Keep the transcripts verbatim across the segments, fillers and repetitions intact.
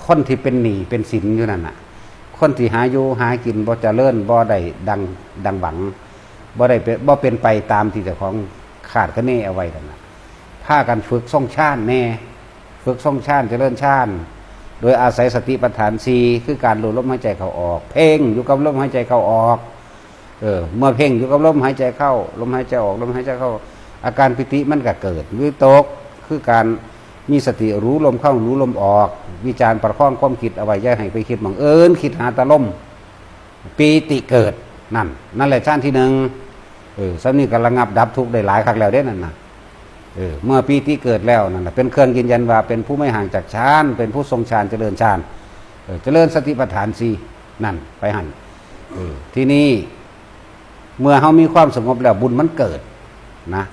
คนที่เป็นหนี้เป็นสินอยู่นั่นน่ะ คนที่หาอยู่หากินบ่เจริญ บ่ได้ดัง ดังหวัง บ่ได้เป็น บ่เป็นไปตามที่เจ้าของคาดคะเนเอาไว้นั่นน่ะ พากันฝึกทรงฌานแน่ ฝึกทรงฌาน เจริญฌาน โดยอาศัยสติปัฏฐานสี่ คือการรู้ลมหายใจเข้าออก เพ่งอยู่กับลมหายใจเข้าออก เออ เมื่อเพ่งอยู่กับลมหายใจเข้า ลมหายใจออก ลมหายใจเข้า อาการปีติมันก็เกิด วิตก คือการมีสติรู้ลมเข้ารู้ลมออก วิจารประคองความคิดเอาไว้ อย่าให้ไปคิดหม่องอื่น คิดหาแต่ลม ปีติเกิด นั่น นั่นแหละฌานที่หนึ่ง เออ ส่ำนี้ก็ระงับดับทุกข์ได้หลายคักแล้วเด้นั่นน่ะ เออ เมื่อปีติเกิดแล้วนั่นน่ะ เป็นเครื่องยืนยันว่าเป็นผู้ไม่ห่างจากฌาน เป็นผู้ทรงฌาน เจริญฌาน เออ เจริญสติปัฏฐานสี่ นั่น ไปหั่น เออ ทีนี้ เมื่อเฮามีความสงบแล้วบุญมันเกิดนะ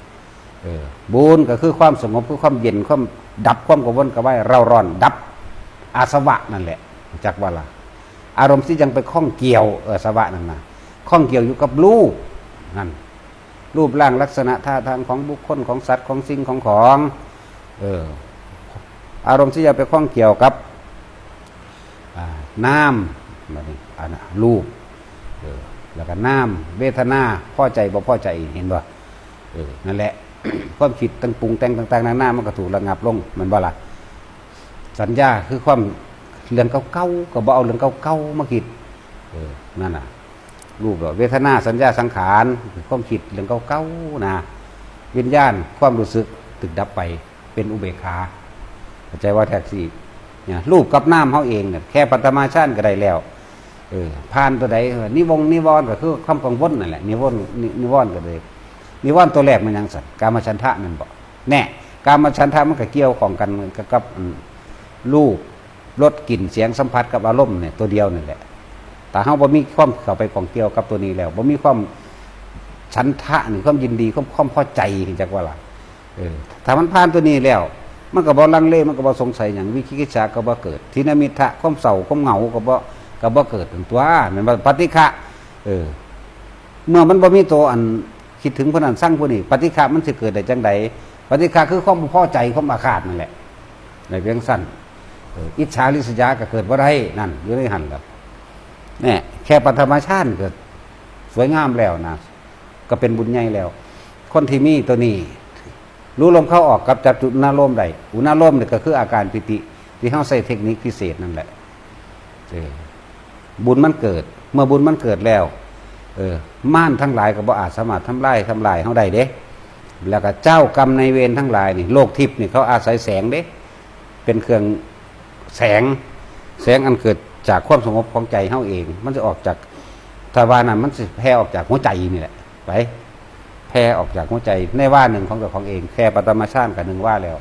เออ บุญก็คือความสงบ คือความเย็น ความดับความกังวลกระวายเร่าร้อน ดับอาสวะนั่นแหละ จักว่าล่ะ อารมณ์ที่ยังไปข้องเกี่ยว เออ อาสวะนั่นน่ะ ข้องเกี่ยวอยู่กับรูปนั่น รูปร่างลักษณะท่าทางของบุคคล ของสัตว์ ของสิ่ง ของของ เออ อารมณ์ที่จะไปข้องเกี่ยวกับ อ่า นาม บัดนี้ อันน่ะ รูป เออ แล้วก็นาม เวทนา พอใจบ่พอใจ เห็นบ่ เออ นั่นแหละ ความคิดต่างปรุงแต่งต่างๆนานา มันก็ถูกระงับลง แม่นบ่ล่ะ สัญญาคือความ เรื่องเก่าๆ ก็บ่เอาเรื่องเก่าๆมาคิด เออ นั่นน่ะ รูป เวทนา สัญญา สังขาร ความคิดเรื่องเก่าๆนะ วิญญาณ ความรู้สึก ถูกดับไป เป็นอุเบกขา เข้าใจว่าแท็กซี่ เนี่ย รูปกับนามเฮาเองเนี่ย แค่ปฐมฌานก็ได้แล้ว เออ ผ่านตัวใด เออ นิวงนิวรณ์ก็คือความกังวลนั่นแหละ นิวรณ์ นิ- นิวรณ์ก็เลย นิวรณ์ตัวแรกมันหยังสัน กามฉันทะนั่นบ่ แน่ กามฉันทะมันก็เกี่ยวข้องกันกับกับ อืม รูป รส กลิ่น เสียง สัมผัส กับอารมณ์เนี่ย ตัวเดียวนั่นแหละ แต่เฮาบ่มีความเข้าไปข้องเกี่ยวกับตัวนี้แล้ว บ่มีความฉันทะนี่ ความยินดี ความ ความพอใจ จักว่าล่ะ เออ ถ้ามันผ่านตัวนี้แล้ว มันก็บ่ลังเล มันก็บ่สงสัยหยัง วิจิกิจฉาก็บ่เกิด ถีนมิทธะ ความเศร้า ความเหงาก็บ่ ก็บ่เกิดตัว แม่นบ่ ปฏิฆะ เออ เมื่อมันบ่มีตัวอันคิดถึงผู้นั้นชังผู้นี้ ปฏิฆะมันสิเกิดได้จังใด ปฏิฆะคือความบ่พอใจ ความอาฆาตนั่นแหละ ในเพียงสั้น เออ อิจฉาริษยาก็เกิดบ่ได้ นั่น อยู่ในหั่นล่ะ เนี่ย แค่ปฐมฌานก็สวยงามแล้วนะ ก็เป็นบุญใหญ่แล้ว คนที่มีตัวนี้ รู้ลมเข้าออกกับจับจุดอุณาโลมได้ อุณาโลมเนี่ยก็คืออาการปีติ ที่เฮาใช้เทคนิคพิเศษนั่นแหละ เออ บุญมันเกิด เมื่อบุญมันเกิดแล้ว เออ มารทั้งหลายก็บ่อาจสามารถทำลาย ทำลายเฮาได้เด้ แล้วก็เจ้ากรรมนายเวรทั้งหลายนี่ โลกทิพย์นี่เขาอาศัยแสงเด้ เป็นเครื่องแสง แสงอันเกิดจากความสงบของใจเฮาเอง มันจะออกจาก ถ้าว่านั้นมันสิแผ่ออกจากหัวใจนี่แหละ ไป แผ่ออกจากหัวใจ ในว่าหนึ่งของเจ้าของเอง แค่ปฐมฌานกับหนึ่งว่าแล้ว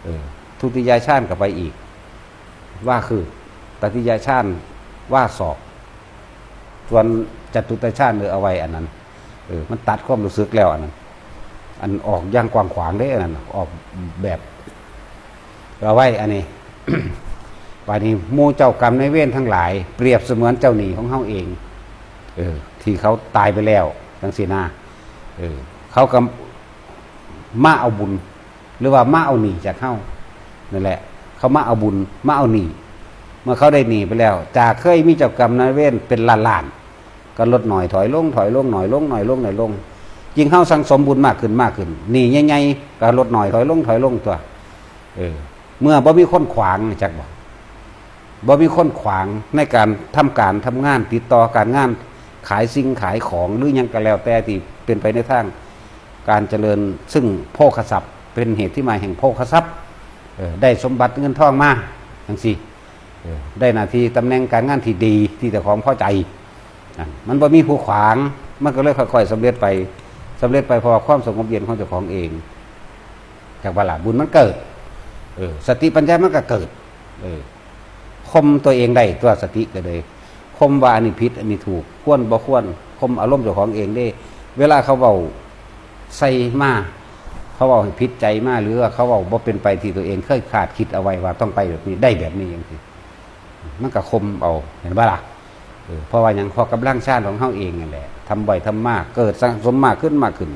เออ ทุติยฌานก็ไปอีก ว่าคือ ตติยฌาน ว่าศอก ส่วนจตุตฌาน เออ เอาไว้อันนั้น เออ มันตัดความรู้สึกแล้วอันนั้น อันออกอย่างกว้างขวางเด้อันนั้น ออกแบบ เอาไว้อันนี้ บาดนี้หมู่เจ้ากรรมนายเวรทั้งหลาย เปรียบเสมือนเจ้าหนี้ของเฮาเอง เออ ที่เขาตายไปแล้ว จังซี้นะ เออ เขาก็มาเอาบุญ หรือว่ามาเอาหนี้จากเฮา นั่นแหละ เขามาเอาบุญ มาเอาหนี้ เมื่อเขาได้หนี้ไปแล้ว จากเคยมีเจ้ากรรมนายเวรเป็นล้านๆ ก็ลดหน่อยถอยลง ถอยลง หน่อยลง หน่อยลง หน่อยลง ยิ่งเฮาสั่งสมบุญมากขึ้น มากขึ้น หนี้ใหญ่ๆ ก็ลดหน่อยถอยลง ถอยลงตัว เออ เมื่อบ่มีคนขวาง จักบ่ บ่มีคนขวางในการทำการทำงาน ติดต่อการงาน ขายสิ่งขายของ หรือหยังก็แล้วแต่ที่เป็นไปในทางการเจริญ ซึ่งโภคทรัพย์ เป็นเหตุที่มาแห่งโภคทรัพย์ เออ ได้สมบัติเงินทองมา จังซี้ เออ ได้หน้าที่ตำแหน่งการงานที่ดี ที่เจ้าของพอใจ นั่น มันบ่มีผู้ขวาง มันก็เลยค่อยๆสำเร็จไป สำเร็จไปเพราะว่าความสงบเย็นของเจ้าของเอง จักบ่ล่ะ บุญมันเกิด เออ สติปัญญามันก็เกิด เออ ข่มตัวเองได้ตัว สติก็เลย ข่มว่าอันนี้ผิด อันนี้ถูก ควรบ่ควร ข่มอารมณ์เจ้าของเองเด้ เวลาเขาเว้าใส่มา เขาเว้าให้ผิดใจมา หรือว่าเขาเว้าบ่เป็นไปที่ตัวเองเคยคาดคิดเอาไว้ว่าต้องไปแบบนี้ ได้แบบนี้จังซี้ มันก็ข่มเอา เห็นบ่ล่ะ เออ เพราะว่าหยัง เพราะกำลังฌานของเฮาเองนั่นแหละ ทำบ่อยทำมาก เกิดสะสมมากขึ้น มากขึ้น